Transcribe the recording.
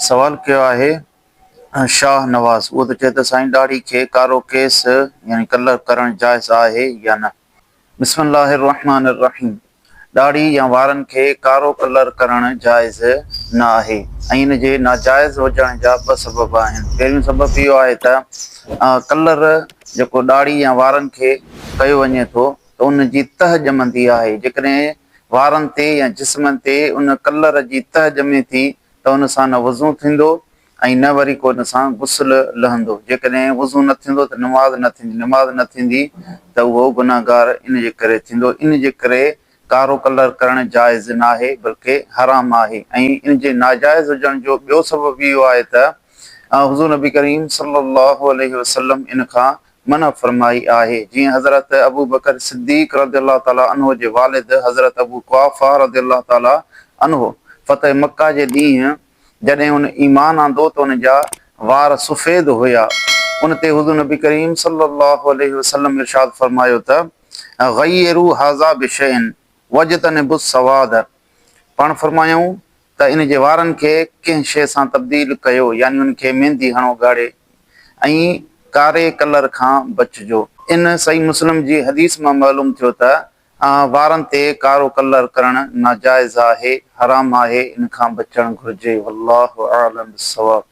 سوال ڪيو آهي شاهه نواز اهو ٿو چئي ته سائين ڏاڙهي کي ڪارو ڪيس يعني ڪلر ڪرڻ جائز آهي يا نه؟ بسم الله الرحمٰن الرحيم ڏاڙهي يا وارن کي ڪارو ڪلر ڪرڻ جائز نه آهي ۽ ان جي ناجائز هجڻ جا ٻه سبب آهن. پهريون سبب اهو آهي ته ڪلر جيڪو ڏاڙهي يا وارن کي ڪيو وڃي ٿو ته ان جي تهه ڄمندي آهي. جيڪڏهن وارن تي يا جسم تي ان ڪلر جي تهه ڄمي ٿي ته ان سان نه وضو ٿيندو ۽ نه وري ڪو ان سان غسل لهندو. جيڪڏهن وضو نه ٿيندو ته نماز نه ٿيندي، نماز نه ٿيندي ته اهو گنهگار ان جي ڪري ٿيندو. ان جي ڪري ڪارو ڪلر ڪرڻ جائز ناهي بلڪه حرام آهي ۽ ان جي ناجائز هجڻ جو ٻيو سبب اهو آهي ته حضور نبي ڪريم صلي الله عليه وسلم ان کان منع فرمائي آهي، جيئن حضرت ابوبڪر صديق رضي الله تعالٰي عنه جي والد حضرت ابو قحافه رضي الله تعالٰي عنه فتح مڪه جي ڏينهن جڏهن ان ايمان آندو ته ان جا وار سفيد هيا، ان تي حضور نبي ڪريم صلي الله عليه وسلم ارشاد فرمايو ته غيروا هذا بشيء واجتنبوا السواد پاڻ فرمايائون ته ان جي وارن کي ڪنهن شيء سان تبديل ڪيو يعني ان کي ميندي هڻو ڳاڙهي ۽ ڪاري ڪلر کان بچجو. ان صحيح مسلم جي حديث مان معلوم ٿيو ته وارن تي ڪارو ڪلر ڪرڻ ناجائز آهي، حرام آهي، ان کان بچڻ گهرجي. والله اعلم بالصواب.